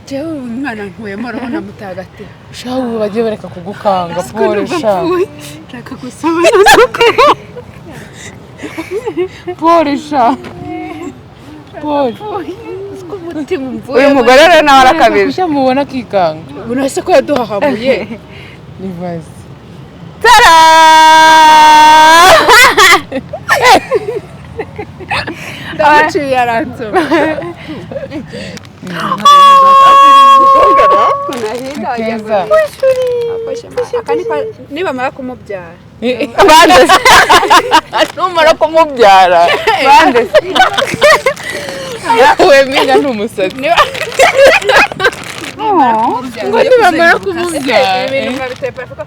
Jewe umwana nkuyemo roho na mutagatifu. Sha, ubu bagiye bareka kugukanga, pole sha. Nshaka gusaba. Pole sha, pole. Umutima umvuye. Uyu mugore rero nawe arakabije. Kuki mubona akikanga? Urase ko yaduhahamuye. Nibaze. Tara! Ndamuciye aransoma. Keza. Nibamara kumubyara. Bande se? Numara kumubyara. Bande se? We minga ni umusatsi ngo nibamara kumubyara. Ibintu nkabiteye parafo.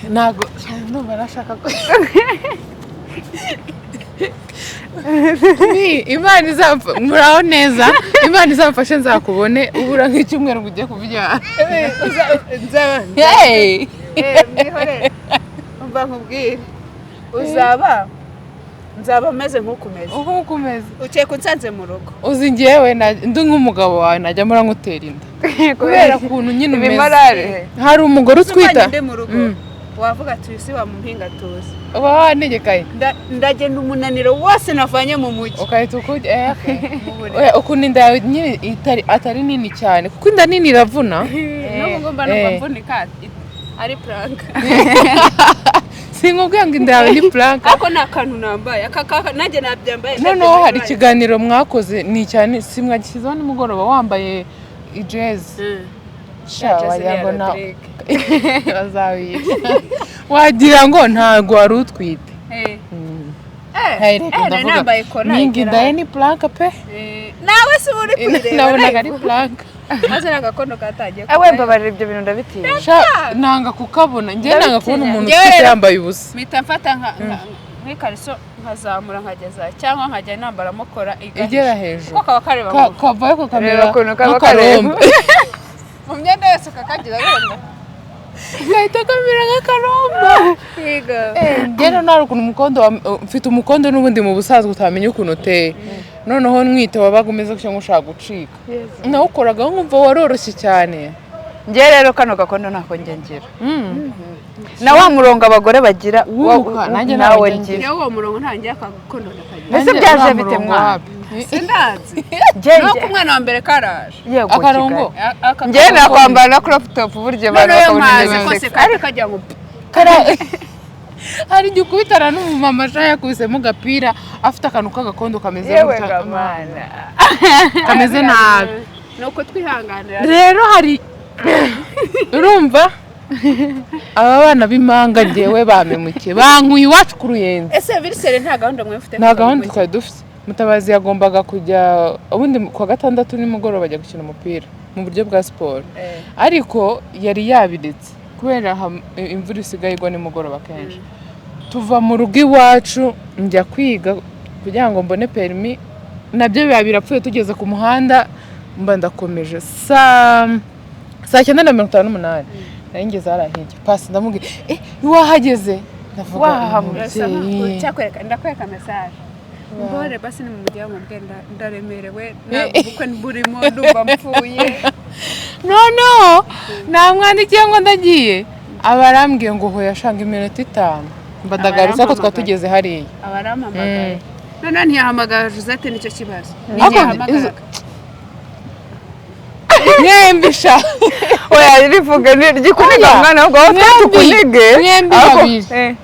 Ntabwo ndumva nashaka ko Ni, Imana izamfa muraho neza, Imana izamfashe nzakubone ubura nk'icyumweru ngo ujye kubyara. Nzaba Hey! mwihorere, umva nkubwire, uzaba nzaba meze nk'ukumeze. Uko ukomeza. Ukeka unsanze mu rugo. Uzi njyewe ndi nk'umugabo wawe najya mpora nkutera inda kubera ukuntu nyine umeze. Ibimorare. Hari umugore utwita. Utwita ndi mu rugo, wavuga ati uyu si wa mumpinga tuzi. Uba wanegekaye. Ndagenda umunaniro wose navanye mu mujyi. Ukahita ukujya Oya, ukuntu inda yawe nyine atari nini cyane, kuko inda nini iravuna. N'ubu ngomba numva mvunika ari prank. Sinkubwiye ngo inda yawe ni planka. Ariko nta kantu nambaye aka nanjye nabyambaye. Noneho hari ikiganiro mwakoze ni cyane, si mwagishyizeho nimugoroba wambaye ijezi? Sha, Jezi wagira ya ngo na Rodrigue. bazawica, wagira ngo ntabwo wari utwite. Hey, reka Nari ndavuga, nambaye kora ninga igera inda ye ni planka pe. Nawe si uri kuyireba? Nabonaga ari planka. Maze n'agakondo katangiye. Ewe, mbabarira, ibyo bintu ndabitinya. Sha, nanga kukabona njye, nanga kubona umuntu Njyewe utwite rero- yambaye ubusa. Mpita mfata nk'ikariso nkazamura nkageza, cyangwa nkajya nambaramo kora igahisha. Igera hejuru. Kuko kaba kareba Kavayo kakamera Reba ukuntu kaba nk'akarombe. Mu myenda yose kakagira wenda. Gahita kamera nk'akarombe. Kwiga. Njye rero nari ukuntu umukondo mfite umukondo n'ubundi mu busanzwe utamenya ukuntu uteye, noneho nwite wabaga umeze gutya nk'ushaka gucika, nawukoragaho nkumva waroroshye cyane. Njye rero kano gakondo ntako njye ngira na wa murongo abagore bagira W'umukara, nanjye nawe ntawo njye. ngira. Niyo uwo murongo ntangiye akagukondo ndakagira. Ese Nanjye byaje uriya bite murongo mwana? wapi? Sindazi. Njye Nuko umwana wa mbere karaje. yego. Akarongo. Kigali. Aka Njye nakwambara na crop top burya abantu noneho bakabona mazi ibintu kose sexy. kari kajya ngo Hari igihe ukubitana n'umumama sha yakubisemo agapira afite akantu k'agakondo kameze Yewe gutya. gamana. Kameze nabi. Ni uko twihanganira. Rero hari urumva aba bana b'impanga njyewe bamemukiye, bankuye iwacu ku Ruyenzi. Ese virisere nta gahunda mwe mufite? Nta gahunda twari dufite. Mutabazi yagombaga kujya ubundi ku wa gatandatu nimugoroba ajya gukina umupira mu buryo bwa siporo, ariko yari yabiretse kubera imvura isigaye igwa nimugoroba kenshi. Tuva mu rugo iwacu njya kwiga kugira ngo mbone perimi, nabyo biba birapfuye. Tugeze ku muhanda mba ndakomeje saa 9:58 nari ngeze hariya hirya. Pasi ndamubwira: "Eh, wahageze?" Ndavuga Wahahamutse. "Umubyeyi." Cyakwereka, ndakwereka message mbore basi nimumujyaho mubwire ndaremerewe, ntabwo ubukwe burimo, ndumva mpfuye. Noneho namwandikiye ngo ndagiye, aba arambwiye ngo hoya shanga iminota 5 mba ndagarutse, ko twari tugeze hariya. Aba arampamagaye, noneho ntiyahamagara Josette, nicyo kibazo. Ariko Ntiyahamagaraga. Mwembi sha. Oya, rivuga ryikuniga Oya. mwana ahubwo aho Mwembi. tukunige. Mwembi Ahubwo- babiri.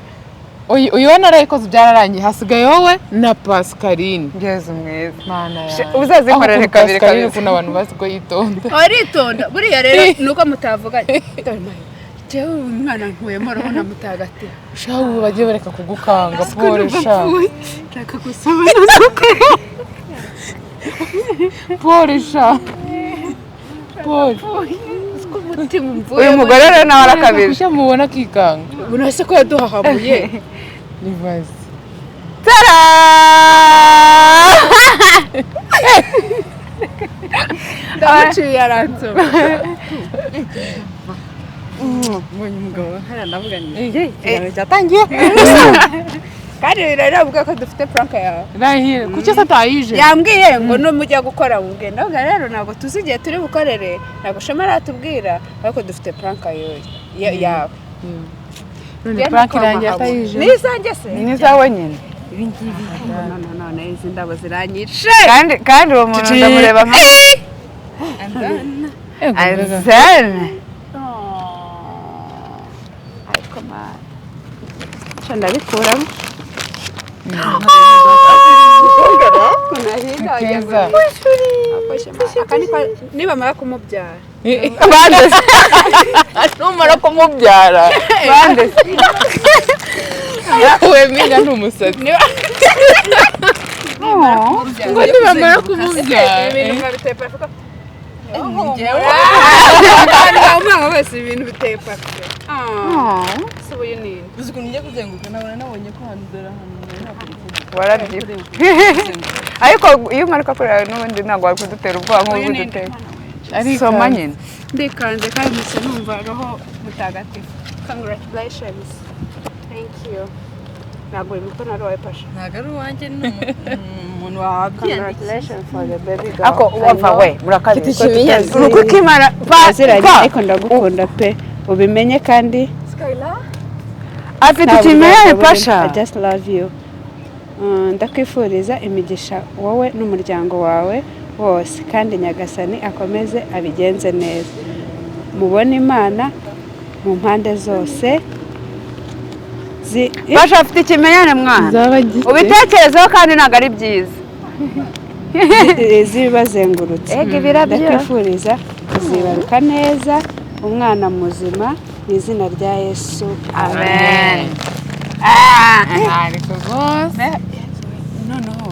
Uyu we narayikoze byararangiye, hasigaye wowe na Pascaline. Yezu mwiza. Mana She- yanjye. uzazinkorere Aho ukuntu kabiri Pascaline kabiri. ukuntu abantu bazi ko yitonda. Aritonda buriya rero ni uko mutavuganye. Dore Mayo, jewe umwana nkuyemo roho na mutagatifu. Sha, ubu bagiye bareka kugukanga, pole sha. Nshaka gusaba. Pole sha, pole. Umutima umvuye. Uyu mugore rero nawe arakabije. Kuki mubona akikanga? Urase ko yaduhahamuye. Nibaze. Tara! Ndamuciye aransoma. Mbonye umugabo hariya, ndavuga nti ikiganiro cyatangiye. Kandi rero avuga ko dufite prank yawe. Rahira, kuki se atayije? Yambwiye ngo numujya gukora mubwiye. Ndavuga rero ntabwo tuzi igihe turi bukorere, ntabwo Shema aratubwira, ariko dufite prank yawe. None prank irangiye atayije. Ni izanjye se? Ni izawe nyine. Ibi ngibi. None none izi ndabo ziranyice. Kandi uwo muntu ndamureba nka And then Ego, and mbega. then Ariko man, sha ndabikuramo. Keza. Nibamara kumubyara. Bande se? Numara kumubyara. Bande se? We minga ni umusatsi ngo nibamara kumubyara. Ibintu biba biteye parufe. Njyewe. Abantu bamwanga bose, ibintu biteye parufe. Si uyu ni nde? Uzi ukuntu njya kuzenguruka, nabona nabonye ko hano, dore ahantu nari naparitse. Warabyibuha, ariko iyo umanuka kureba n'ubundi ntabwo wari kudutera ubwoba nk'ubu Uyu ni nde? udutera. Soma nyine. Ndikanze kandi mpise numva Roho Mutagatifu. Congratulations, thank you. Ntabwo uyu mukono ari uwawe, Pasha? Ntabwo ari uwanjye, ni umuntu wabyiyandikiye. Congratulations for the baby girl. Ako wapfa we murakabije. Mfite Ni ukuri kw'Imana Aziranye pa ariko ndagukunda pe, ubimenye kandi. Afite Ntabwo ikimenyane. burya burimo. Pasha. I just love you. Ndakwifuriza imigisha wowe n'umuryango wawe wose, kandi Nyagasani akomeze abigenze neza, mubone Imana mu mpande zose Pasha afite ikimenyane mwana. Zaba gite? Ubitekerezeho kandi ntabwo ari byiza. Zibazengurutse. Ega ibirabyo. Ndakwifuriza kuzibaruka neza umwana muzima mu izina rya Yesu. Amen. Ariko rwose. Noneho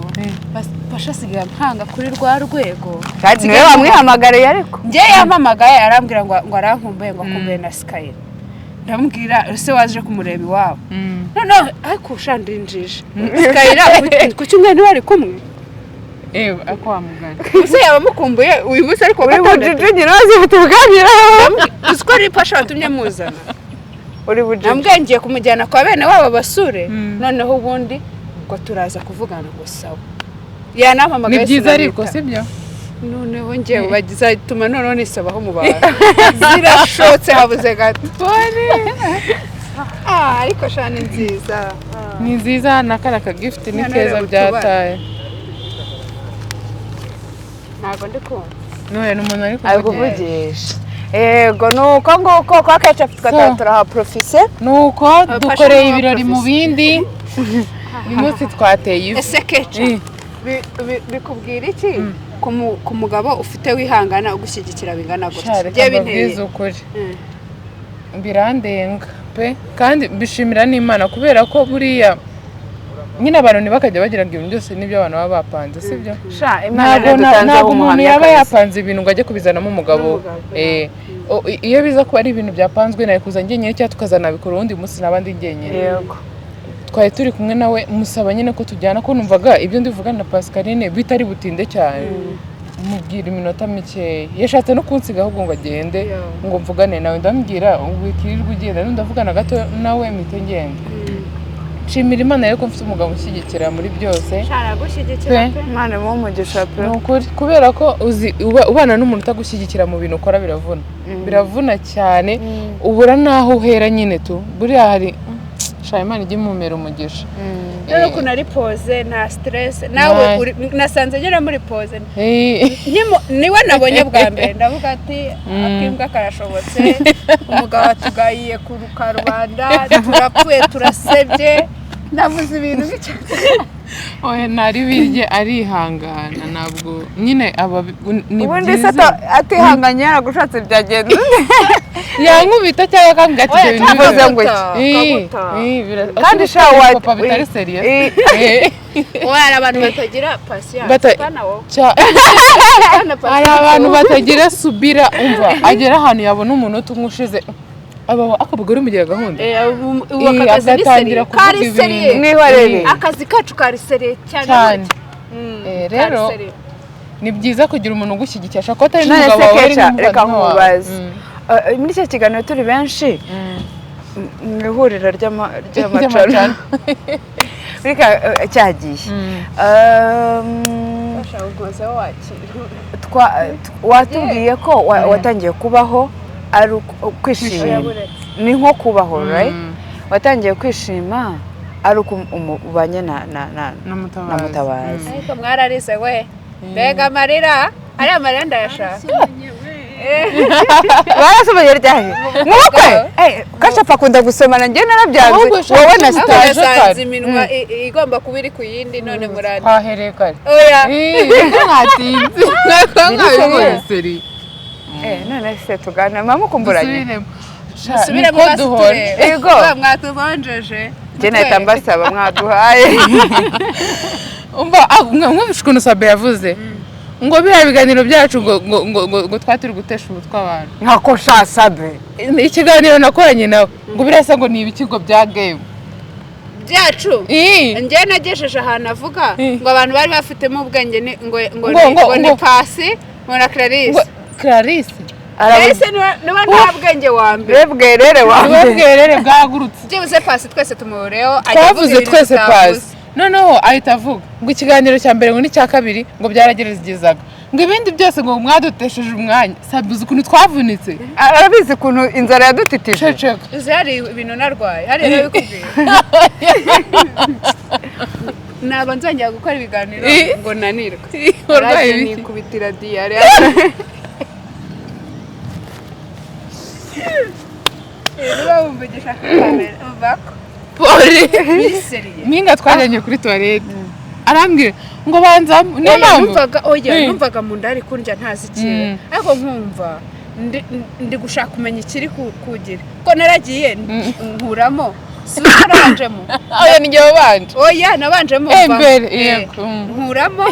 Pasha asigaye ampanga kuri rwa rwego. Kandi niwe wamwihamagariye ariko. Njye yampamagaye arambwira ngo arankumbuye, ngo akumbuye na Sikayira. Ndamubwira ese waje kumureba iwabo? Noneho ariko shandinjije Sikayira ku cyumweru ntibari kumwe. Ewe, ako wamugana. Ese yaba amukumbuye uyu munsi ariko Uri gatandatu? bujiji nyine wese tuganiraho. Uzi ko ari Pasha watumye muzana? Uri bujiji. Nambwiye ngiye kumujyana kwa bene wabo basure, noneho ubundi ngo turaza kuvugana ngo sawa. Yanampamagaye. Ni byiza ariko. Sinamwita. Sibyo. Noneho ngewe bagizatuma noneho nisobaho mu bantu zirashotse, habuze gato. Ah, ariko sha ni nziza. Ni nziza na kariya kagifuti ni Noneho keza. reba utubara. Byataye. Ntabwo ndi kumva. None ni umuntu ari Ari kuvugisha. kuvugisha. Yego, ni uko nguko kwa Kecapu twataha turahaprofise. Nuko dukoreye Pasha ibirori mu bindi, uyu munsi twateye ivi. Ese Keca, bikubwira iki ku mugabo ufite wihangana ugushyigikira bingana Sha, gutya? reka Njye binteye mbabwize ukuri, birandenga pe, kandi mbishimira n'Imana, kubera ko buriya nyine abantu ntibakajya bagira ngo ibintu byose nibyo abantu baba bapanze, sibyo? Sha, Imana Ntabwo yadutanzeho ntabwo umuntu umuhamya yaba kabisa. yapanze ibintu ngo ajye kubizanamo umugabo. N'umugabo. Iyo biza kuba ari ibintu byapanzwe, nari kuza njyenyine cyangwa tukazanabikora uwundi munsi n'abandi njyenyine. Twari turi kumwe nawe, musaba nyine ko tujyana, ko numvaga ibyo ndivugana na Pascaline bitari butinde cyane. Mubwira iminota mikeya, yashatse no kunsiga ahubwo ngo agende, ngo mvugane nawe. Ndamubwira wikirirwa ugenda, n'undi ndavugana gato nawe mpite ngenda. Nshimira Imana rero ko mfite umugabo ushyigikira muri byose. Aragushyigikira Pe. pe. Imana imuhe umugisha pe. Ni ukuri, kubera ko uzi ubana n'umuntu utagushyigikira mu bintu ukora, biravuna, biravuna cyane, ubura n'aho uhera nyine tu. Buriya hari sha, Imana ijye imumera umugisha. Rero ukuntu ari pose, nta stress nawe nasanze ngera muri pose. Niwe nabonye bwa mbere ndavuga ati akimbwa karashobotse, umugabo atugayiye ku karubanda, turapfuye, turasebye, navuze ibintu nk'icyo. Oya, ntari birye, arihangana, ntabwo nyine aba ni Ubundi se byiza. Atihanganye yaragushatse byagenda? Yankubita cyangwa akambwira ati ibyo bintu Cyakoze bibaho. ngo iki? Kandi Kandi sha wa papa bitari serious. Oya, hari abantu batagira patience. Pana wowe. Pana Hari patience. abantu batagira subira. Umva, agera ahantu yabona umunota umwe ushize aba akabugore umugira gahunda. Ubu aka kazi ni Agatangira seriye. kuvuga Kari ibintu. seriye. Mwihorere. Akazi kacu kari seriye cyane. Cyane. Kari Rero seriye. Ni byiza kugira umuntu ugushyigikiye, ashobora kuba atari None n'umugabo se wawe, ari Keca, reka n'umuvandimwe wawe. nkubaze. Muri icyo kiganiro turi benshi mu ihuriro ry'amacaro Ry'amacaro. Muri cyagiye. Bashaka kuza wakira. Watubwiye ko watangiye kubaho ari kwishima, ni nko kubaho, right? Watangiye kwishima ari uko ubanye na Na Mutabazi. Na Mutabazi. Ariko mwararize we, mbega amarira, ariya marira ndayashaka. Barasomanye ryari mu bukwe? Kashapfa akunda gusomana, njye narabyanze. Ahubwo shaka Wowe na icyo sitaje. mutaje Nasanze kare. iminwa igomba kuba iri ku yindi, none murani. Twahereye kare. Oya. Ko mwatinze, mwabibonye seri. None se tugana mama ukumburanye? Dusubiremo. Sha, Dusubiremo niko basi duhora. turebe. Yego. Ba, mwatubonjeje. Njye nahita mbasaba mwaduhaye. Umva, mwumvishe ukuntu Sabe yavuze ngo biriya biganiro byacu ngo twari turi gutesha umutwe abantu. Nkako sha Sabe. Ikiganiro nakoranye nawe ngo birasa ngo ni ibikigo bya game. Byacu. Ii. Njye nagejeje ahantu avuga ngo abantu bari bafitemo ubwenge ngo ngo ni Pasi, ngo na Clarisse. Ngo Clarisse. Clarisse niwe nta bwenge wa mbere. Bwerere wa Niwe mbere. bwerere bwahagurutse. Byibuze Pasi twese tumuhoreho, ajya avuga Twavuze ibintu twese tutavuze. Pasi, noneho ahita avuga ngo ikiganiro cya mbere ngo n'icya kabiri ngo byarageragezaga, ngo ibindi byose ngo mwadutesheje umwanya. Sabe, uzi ukuntu twavunitse? Arabizi ukuntu inzara yadutitije. Ceceka. Uzi hari ibintu narwaye, hari ibintu bikubwiye, ntabwo nzongera gukora ibiganiro ngo nanirwe. Warwaye Naragiye ibiki? nikubitira diyare. Niba wumvugisha kuri kamera, umva ko Pole. biseriye. Mpinga twajyanye kuri toilette, arambwira ngo banza, niyo Oya, mpamvu. numvaga, oya, numvaga mu nda hari kundya ntazi ikintu, ariko nkumva ndi gushaka kumenya ikiri kugira ko naragiye nkuramo, si uko nabanjemo. Oya, ni njye wabanje. Oya, nabanjemo mvamo. Mbere, yego. Nkuramo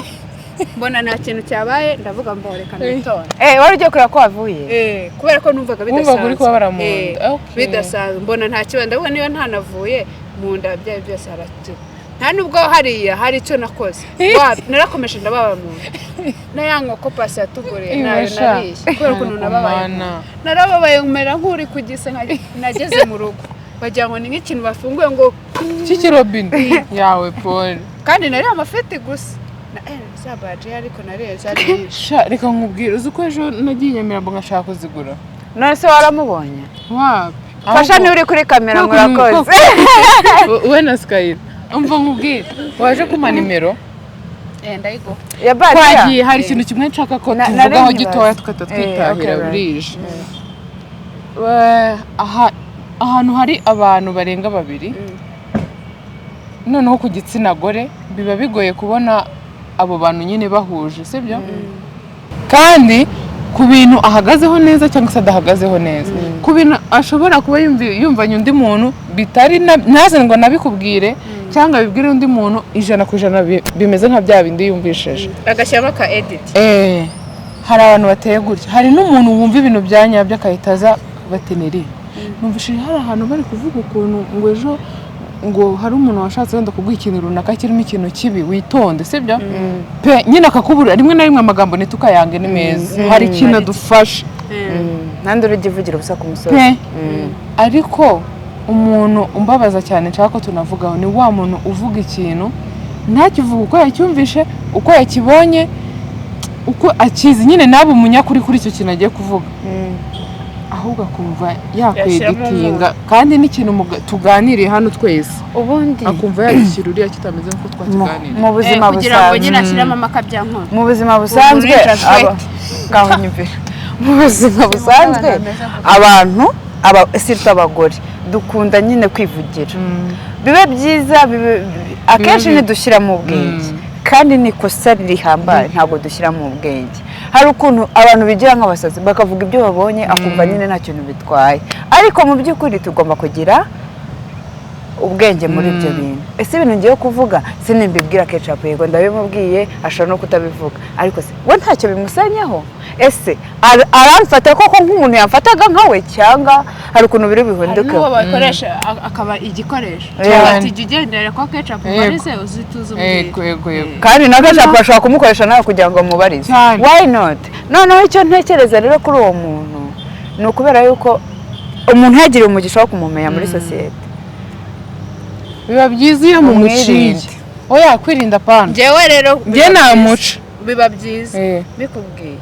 mbona nta kintu cyabaye, ndavuga ngo reka nitonde. Wari ugiye kureba ko wavuye? Kubera ko numvaga Wumvaga bidasanzwe. uri kubabara mu nda. Bidasanzwe, mbona nta kibazo, ndavuga niba ntanavuye mu nda byari byose harakira, nta nubwo hariya hari icyo nakoze. Narakomeje ndababa mu nda, na ya nkoko Pasi yatuguriye nayo Ibasha. nariye kubera ukuntu nababaye mu nda. Mana. Narababaye mera nk'uri ku gise, nageze mu rugo bagira ngo ni nk'ikintu bafunguye ngo Cy'ikirobine yawe, Paul. Kandi nariye amafeti gusa na za baji, ariko nariye zari nyinshi. Sha, reka nkubwire, uzi ko ejo nagiye i Nyamirambo ngashaka kuzigura? None se waramubonye? Wapi. Fasha niba uri kuri kamera, murakoze. We na Sikayira, umva nkubwire, waje kumpa nimero Ndayiguha. Ya bariya. Twagiye, hari ikintu kimwe nshaka ko Nari tuvugaho nkibaza. gitoya tugahita twitahira. Okay, right. Burije. Ahantu hari abantu barenga babiri, noneho ku gitsina gore biba bigoye kubona abo bantu nyine bahuje, sibyo? Kandi ku bintu ahagazeho neza cyangwa se adahagazeho neza, ku bintu ashobora kuba yumvanye undi muntu bitari ntaze ngo nabikubwire cyangwa abibwire undi muntu 100% bimeze nka bya bindi yumvishije. Agashyiramo ka edit. Hari abantu bateye gutya. Hari n'umuntu wumva ibintu bya nyabyo akahita aza bateneri, numvise hari ahantu bari kuvuga ukuntu ngo ejo ngo hari umuntu washatse wenda kuguha ikintu runaka kirimo ikintu kibi, witonde, sibyo pe? Nyine akakubura. Rimwe na rimwe amagambo ntitukayange, ni meza, hari ikintu adufasha. Nandi urujya uvugira ubusa ku musozi. Pe, ariko umuntu umbabaza cyane nshaka ko tunavugaho ni wa muntu uvuga ikintu ntakivuge uko yacyumvishe, uko yakibonye, uko akizi nyine, nabe umunyakuri kuri icyo kintu agiye kuvuga, ahubwo akumva yakweditinga, kandi n'ikintu tuganiriye hano twese Ubundi akumva yagishyira uriya kitameze nk'uko twakiganiriye. Mu buzima Kugira ngo busanzwe nyine ashyiremo amakabyankuru. Mu buzima busanzwe Ubu ngaho nyumvira, mu buzima busanzwe abantu aba surtout abagore dukunda nyine kwivugira, bibe byiza bibe akenshi bibi. Ntidushyira mu bwenge, kandi ni ikosa rihambaye, ntabwo dushyira mu bwenge. Hari ukuntu abantu bigira nk'abasazi bakavuga ibyo babonye, akumva nyine nta kintu bitwaye, ariko mu by'ukuri tugomba kugira ubwenge muri ibyo bintu. Ese ibintu ngiye kuvuga sinimbibwira Kecapu? Yego ndabimubwiye, ashobora no kutabivuga, ariko se we ntacyo bimusenyeho? Ese aramfata koko nk'umuntu yamfataga nkawe cyangwa Hari ukuntu biri Hari buhinduke. n'uwo bakoresha akaba igikoresho. Yeah. Ati jya ugendera kwa Kecapu, ubarize, uzituze umbwire. Yego, yego, yego. Kandi na Kecapu bashobora kumukoresha nawe kugira ngo mubarize. Cyane. Why not? Noneho icyo ntekereza rero kuri uwo muntu ni ukubera yuko umuntu yagiriye umugisha wo kumumenya muri sosiyete, Biba byiza iyo mumuciye. Umwirinde. Oya, kwirinda pana. Njyewe rero Njye biba byiza. namuca. Biba byiza bikubwiye.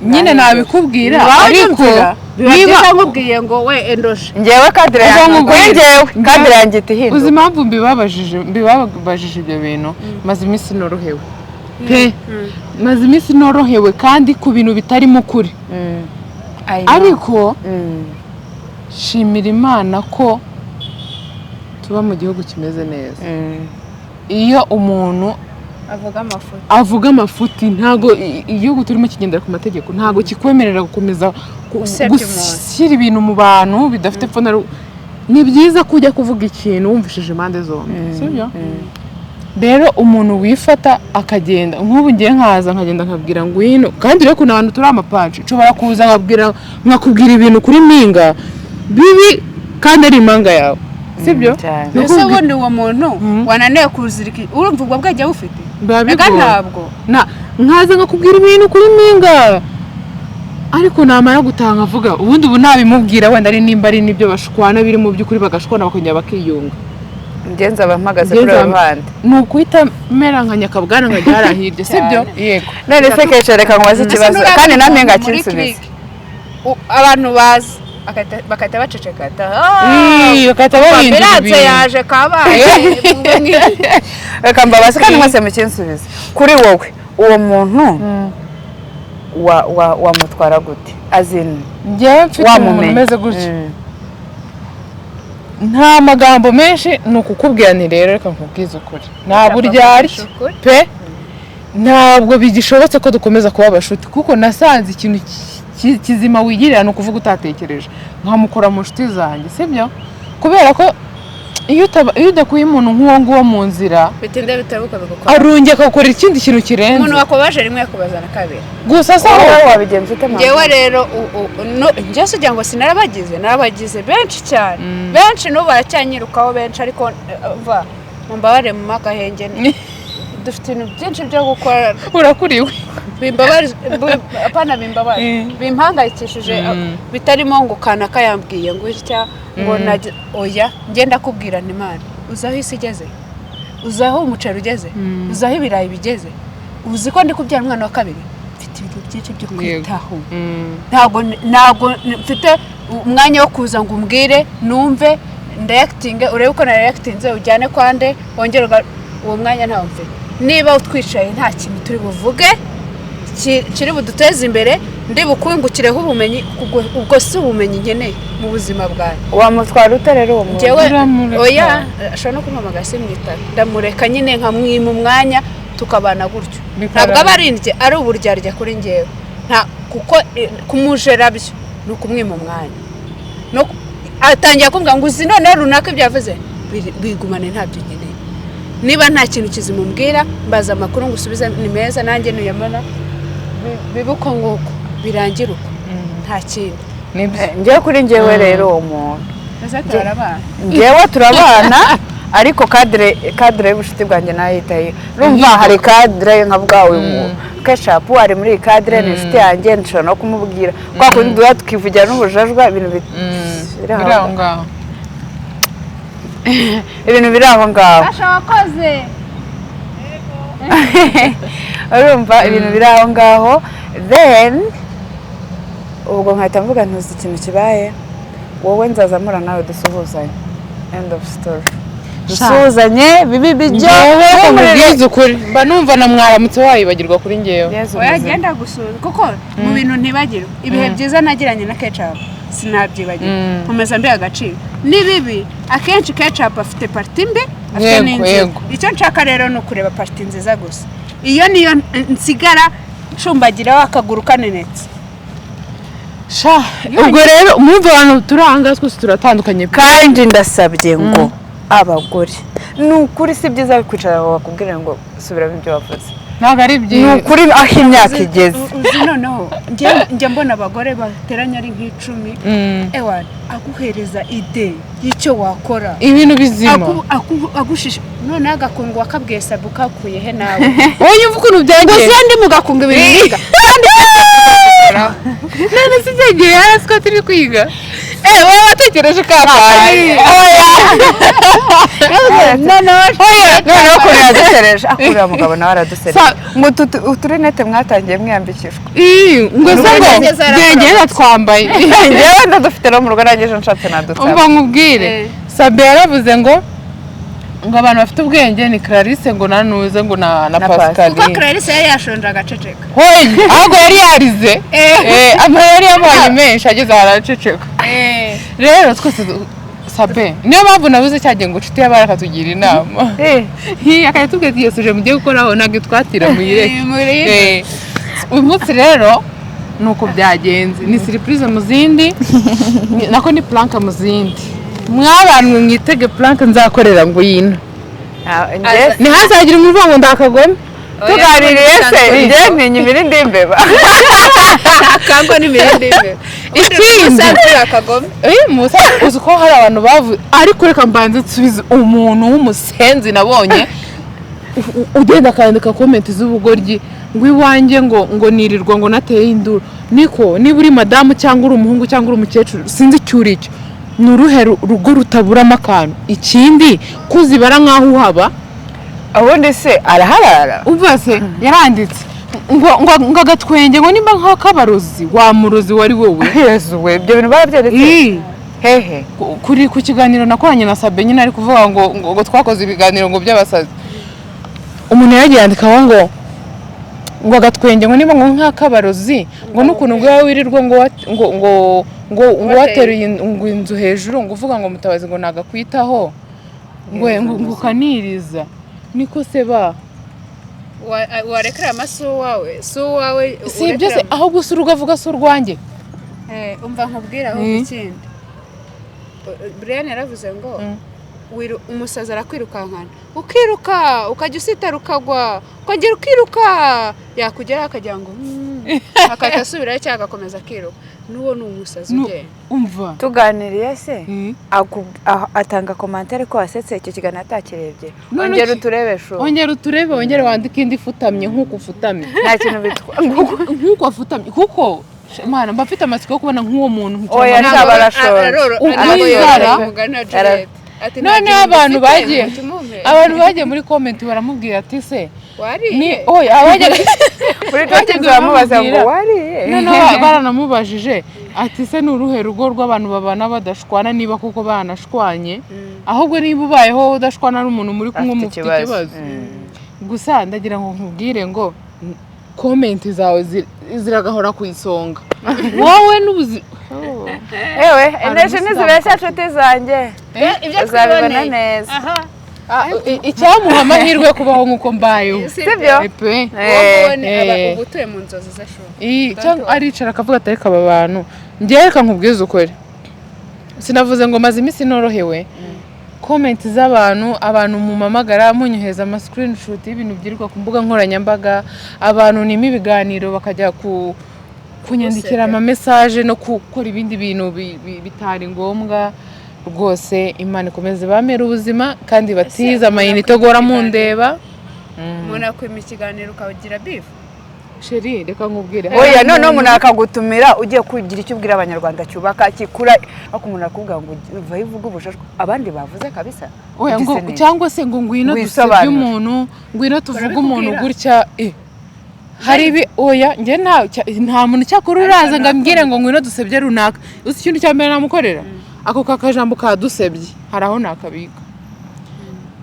Nyine nabikubwira, ariko Ariko biba niba byiza nkubwiye ngo we endoshe. Ngewe cadre Ubwo yanjye, nkubwire. kuri ngewe cadre yanjye ihita Uzi ihinduka. impamvu mbibabajije ibyo bintu? Maze iminsi norohewe pe, maze iminsi norohewe kandi ku bintu bitarimo ukuri. I know. Ariko shimira Imana ko tuba mu gihugu kimeze neza. Iyo umuntu Avuga amafuti, avuga amafuti, ntabwo igihugu turimo kigendera ku mategeko, ntabwo kikwemerera gukomeza Gusebya umuntu. gushyira ibintu mu bantu bidafite epfo na ruguru. Ni byiza ko ujya kuvuga ikintu wumvishije impande zombi, sibyo? Rero umuntu wifata akagenda, nk'ubu ngiye nkaza nkagenda nkabwira ngwino, kandi rero ukuntu abantu turi amapanci, nshobora kuza nkabwira, nkakubwira ibintu kuri Mpinga bibi kandi ari impanga yawe, sibyo? Cyane. Ni Ese ukuvuga- ubundi uwo muntu wananiwe kuzirika, urumva ubwo bwenge bufite? Biba Reka, bigoye. ntabwo. Na nkaza nkakubwira ibintu kuri Mpinga, ariko namara gutaha nkavuga ubundi ubu nabimubwira, wenda ari nimba ari n'ibyo bashwana biri mu by'ukuri, bagashwana bakongera bakiyunga. Njye nzaba mpagaze kuri Njye uwo ruhande. Ni ukuhita mera nka nyakabwana, nkajya hariya hirya, sibyo? Yego. None se Kesha, reka nkubaze ikibazo Ese kandi nurabona namwe umuntu muri ngakinsubize. clique, abantu bazi bagahita baceceka ati, Ii, bagahita bahindura "Ambulance ibintu. yaje kabaye." Reka mbabaze kandi mwese mukinsubize. Kuri wowe, uwo muntu wamutwara gute azin? Njyewe mfite umuntu Wamumenya. umeze gutya, nta magambo menshi, ni ukukubwira nti: "Rero reka nkubwize ukuri, nta buryarya pe, ntabwo bigishobotse ko dukomeza kuba abashuti, kuko nasanze ikintu kizima wigirira ni ukuvuga utatekereje." Nkamukura mu nshuti zanjye, sibyo? Kubera ko iyo udakuye umuntu nk'uwo nguwo mu nzira, Bitinde bitabuka bigukora. Arongera akakora ikindi kintu kirenze. Umuntu wakubaje rimwe yakubaza na kabiri. Gusa se Wowe wabigenza ute, mama? Njyewe rero njye se ugira ngo sinarabagize? Narabagize benshi cyane, benshi n'ubu baracyanyirukaho benshi, ariko va mumbabarire, mu agahenge, dufite ibintu byinshi byo gukora. Urakuriwe. Bimbabarije, apana bimbabarije, bimpangayikishije, bitarimo ngo kanaka yambwiye ngo itya, ngo oya. Njye ndakubwira nti: "Imana, uzi aho isi igeze? Uzi aho umuceri ugeze? Uzi aho ibirayi bigeze? Uzi ko ndi kubyara umwana wa kabiri? Mfite ibintu byinshi byo kwitaho. Ntabwo mfite umwanya wo kuza ngo umbwire numve ndayakitinge, urebe uko nayakitinze, ujyane kwande wongere uwo mwanya ntawo mfite. Niba utwicaye nta kintu turi buvuge kiri buduteze imbere, ndi bukungukireho ubumenyi, ubwo si ubumenyi nkeneye mu buzima bwanjye." Wamutwara ute rero uwo muntu? Njyewe Uramureka. oya, ashobora no kumpamagara simwitabe, ndamureka nyine nkamwima umwanya, tukabana gutyo. Bikaranga. Ntabwo aba ari indye, ari uburyarya kuri njyewe, nta kuko kumujera byo ni ukumwima umwanya. No atangiye kumbwira ngo uzi noneho runaka ibyo yavuze, bigumane, ntabyo nkeneye. Niba nta kintu kizima umbwira, mbaza amakuru ngo usubize ni meza, nanjye nuyamara bibe uko nguko, birangire uko, nta kindi. Nibyo. Njyewe, kuri njyewe rero, uwo muntu Ese turabana? Njyewe turabana, ariko cadre y'ubucuti bwanjye nayitaye. Urumva, hari cadre nkavuga uyu Kecapu ari muri iyi cadre, ni inshuti yanjye, nshobora no kumubwira kwa kundi duha tukivugira n'ubujajwa ibintu biri aho Biri aho ngaho. Ibintu biri aho ngaho. Asha wakoze. Urumva, ibintu biri aho ngaho, then ubwo nkahita mvuga ntuzi ikintu kibaye, wowe nzaza mpura nawe dusuhuzanye, end of story, dusuhuzanye bibi bijyo. Njyewe nkubwize ukuri, mba numva na mwaramutse wayibagirwa kuri njyewe. Yezu Oya, muzima. genda gusura, kuko mu bintu ntibagirwa, ibihe byiza nagiranye na Kecapu sinabyibagirwa, nkomeza mbiha agaciro. Ni bibi akenshi Kecapu afite partie mbi, afite n'inziza. Icyo nshaka rero ni ukureba partie nziza gusa, iyo niyo nsigara ncumbagiraho akaguru kanenetse. Sha, ubwo rero mwumva abantu turi aha ngaha twese turatandukanye pe. Kandi ndasabye ngo abagore, ni ukuri si byiza kwicara ngo bakubwire ngo subiramo ibyo wavuze. Ntabwo ari Ni byiza. ukuri, aho imyaka igeze. Uzi noneho njya mbona abagore bateranye ari nk'10, ewa, aguhereza idée y'icyo wakora, ibintu bizima. Agushisha noneho agakungu wakabwiye sabu kakuye he nawe? Wowe yumva ukuntu Ngo byagenze. Ndi mu gakungu ibintu niga. None se byagiye hasi ko turi kwiga? Wowe watekereje kakaye. Noneho ukuntu yadusereje, akuriya mugabo nawe aradusereje, ngo uturinete mwatangiye mwiyambikishwa. Ngo se ngo Nanjye zarakora. Genge natwambaye. Njyewe ndadufite no mu rugo, nanjye ejo nshatse nadusaba. Umva nkubwire, Sabe yaravuze ngo abantu bafite ubwenge ni Clarisse, ngo nanuze, ngo na Na Pascaline. Kuko Clarisse yari yashonje agaceceka. Hoye, ahubwo yari yarize. Ama yari yabaye menshi, ageze ahantu araceceka. Rero twese Sabe, niyo mpamvu nabuze cyagiye ngo inshuti y'abari akatugira inama. Hi, akajya tubwira ati: "Iyo sujet mugiye gukoraho ntabwo itwatira, muyireke." Uyu munsi rero ni uko byagenze, ni surprise mu zindi, nako ni prank mu zindi. Mwabantu mwitege prank nzakorera Ngwino. Ntihazagire umuntu uvuga ngo ndakagome. Tuganiriye se, njye ntinya imirindi y'imbeba. Akangwa n'imirindi imwe. Ikindi, akagome. Musa, uzi ko hari abantu bavuze, ariko reka mbanze nsubize umuntu w'umusenzi nabonye ugenda akandika comment z'ubugoryi ngo iwanjye ngo nirirwa ngo nateye induru. Niko niba uri madamu cyangwa uri umuhungu cyangwa uri umukecuru, sinzi icyo uri cyo, ni uruhe rugo rutaburamo akantu? Ikindi, kuzibara nk'aho uhaba. Ubundi se araharara? Umva se, yaranditse ngo agatwenge ngo nimba nk'akabarozi wa murozi wari wowe. Yezu we, ibyo bintu barabyanditse? Ii. Hehe? Kuri ku kiganiro nakoranye na Sabe nyine, ari kuvuga ngo twakoze ibiganiro ngo by'abasazi. Umuntu yagiye yandikaho ngo agatwenge ngo niba ngo nk'akabarozi, ngo n'ukuntu ngo wowe wirirwa ngo ngo wateruye ngo inzu hejuru, ngo uvuga ngo Mutabazi ngo nagakwitaho, ngo ukaniriza. Niko se ba? Warekera si uwawe, si uwawe. Si ibyo se, ahubwo si urugo avuga, si urwanjye. Umva nkubwire ahubwo ikindi. Brian yaravuze ngo umusazi arakwirukankana, ukiruka, ukajya usitara, ukagwa, ukongera ukiruka, yakugeraho akagira ngo akahita asubirayo cyangwa agakomeza akiruka. N'uwo ni umusazi ugenda. Umva. Tuganiriye se, atanga commentaire ko wasetse icyo kiganiro atakirebye. None Ongera uturebe shu. Ongera uturebe, wongere wandike indi ifutamye nk'uko ufutamye. Nta kintu bitwa. Nk'uko afutamye, kuko Mana, mba mfite amatsiko yo kubona nk'uwo muntu. Oya, ntabwo- sha, barashonje. Uwizara. Umugani wa Juliet. Ati, "Nta Noneho kintu abantu mufite, bagiye mukimuhe." Abantu bagiye muri comment baramubwira ati se ni Wariye? Oya, abajya Kuri Tottenham baramubaza ngo bamubwira. wariye? Noneho baranamubajije ati: "Se ni uruhe rugo rw'abantu babana badashwana, niba kuko banashwanye? Ahubwo niba ubayeho udashwana n'umuntu muri kumwe, Afite mufite ikibazo." ikibazo." Gusa ndagira ngo nkubwire ngo comment zawe ziragahora ku isonga, wowe n'ubuzima. Ewe, energy ntizibeshya, nshuti zanjye. Ibyo Uzabibona twiboneye. neza. Aha. Icyamuha amahirwe yo kubaho nk'uko mbayeho. Sibyo? Pe. Uwo nguwo ni aba uba utuye mu nzozi ze shu. Cyangwa aricara akavuga ati: "Ariko aba bantu njyewe reka nkubwize ukuri." Sinavuze ngo maze iminsi norohewe. Comment z'abantu, abantu mumamagara munyohereza ama screenshot y'ibintu byirirwa ku mbuga nkoranyambaga, abantu nima ibiganiro bakajya ku kunyandikira ama message no gukora ibindi bintu bitari ngombwa rwose. Imana ikomeze bamere ubuzima kandi batize amayinite gora mundeba. Umuntu akwima ikiganiro ukagira beef. Chérie, reka nkubwire. Oya, noneho umuntu akagutumira ugiye kugira icyo ubwira Abanyarwanda cyubaka, kikura, ariko umuntu akubwira ngo vayo uvuge ubushashwa abandi bavuze kabisa. Oya, ngo Ugise neza. cyangwa se ngo ngwino dusebye Wisobanure. umuntu, ngwino tuvuge umuntu Barabikubwira. gutya. Hari ibi, oya, njye nta muntu cyakora uraza ngo ambwire ngo ngwino dusebye runaka. Uzi ikintu cya mbere namukorera? Ako kakajambo kadusebye hari aho nakabika,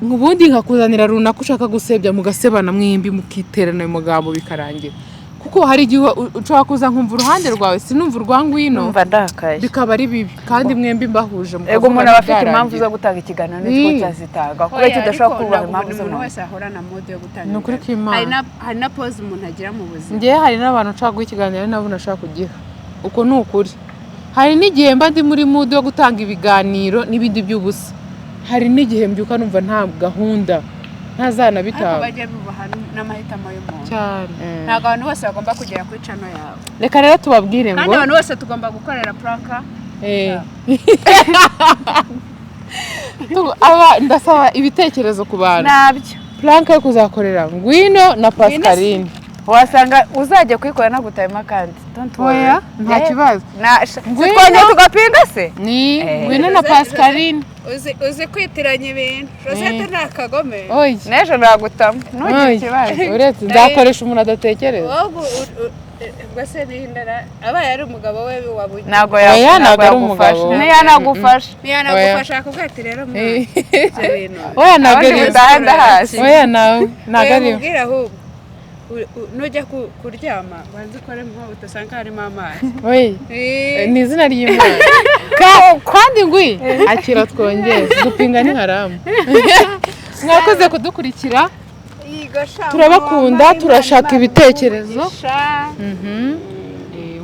ubundi nkakuzanira runaka ushaka gusebya, mugasebana mwembi, mukiterana ayo magambo bikarangira. Kuko hari igihe ushobora kuza nkumva uruhande rwawe, sinumva urwa Ngwino. Numva ndakaye. Bikaba ari bibi kandi mwembi mbahuje. Ego, umuntu aba afite impamvu byarangira. zo gutanga ikiganiro nitwo cyazitanga, kubera ko udashobora kubaha impamvu umuntu z'umuntu. Wese ahora na mood yo gutanga Ni ukuri ibiganiro. kw'Imana. Hari na pause umuntu agira mu buzima. Njyewe hari n'abantu nshaka guha ikiganiro, ari nabo nashaka kugiha. Uko ni ukuri. Hari n'igihe mba ndi muri mood yo gutanga ibiganiro n'ibindi by'ubusa. Hari n'igihe mbyuka numva nta gahunda. Ariko Ntazanabitanga. Bajye bubaha n'amahitamo y'umuntu. Cyane. Ntabwo abantu bose bagomba kugera kuri channel yawe. Reka rero tubabwire Kandi ngo abantu bose tugomba gukorera prank. Ndasaba ibitekerezo ku bantu. Nabyo. Prank yo kuzakorera Ngwino na Pascaline. Wasanga uzajya kuyikora nagutayemo akandi, don't worry. Oya, nta kibazo. Ngwino. Twongeye tugapinga se? Ni Ngwino na Pascaline. Uzi kwitiranya ibintu, Rosette ni akagome. Oya. N'ejo nagutamo, ntugire Oya. ikibazo. Uretse nzakoresha umuntu adatekereza. Wowe ubwo se nihindara abaye ari umugabo we wabugiye? Ntabwo Oya, ntabwo ntabwo ari yagufasha. umugabo. Niyo yanagufasha. Ntiyanagufasha, akubwira ati: "Rero mwana, ibyo bintu." Oya, ntabwo Abandi ari we. mutahe ndahazi. Oya, nawe ntabwo Oya, ari we. mubwire ahubwo nujya kuryama banze ukore nko utasanga harimo amazi. Oya. Ni izina ry'Imana. Kandi ngwi akira twongere gupinga ni haramu. Mwakoze kudukurikira. Yigo sha, Turabakunda, mama, turashaka Imana ibitekerezo. umugisha.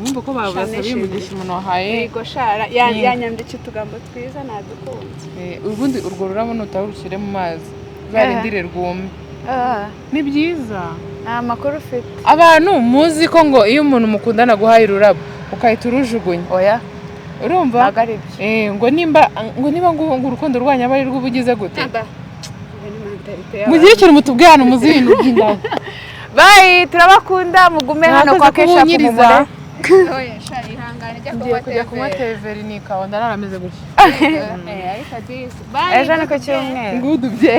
Wumva ko babasabiye umugisha umuntu wahaye. Yigo sha, yanyambitse utugambo twiza, nadukunze. Ubundi urwo rurabo nutahurushyire mu mazi uzarindire rwume, ni byiza. Nta makuru ufite. Abantu muzi ko ngo iyo umuntu mukundana aguhaye ururabo ukahita urujugunya, Oya. urumva? Ntabwo ari byo. Ngo nimba ngo urukundo rwanyu aba ari rwo uba ugize gute? Aba. Iyo ni mentalité y'abantu. Mugire ikintu mutubwira hano, muzi ibintu by'indabo. Bye, turabakunda, mugume hano kwa Mwakoze Kesha. kubunyiriza. Kumumure. Oya, sha, ihangane, jya Ngiye kunywa kujya kunywa teveri. teveri n'ikawa, ndarara ameze gutya. Ariko disi. Bye. Ejo ni ku cyumweru. Ngudubye.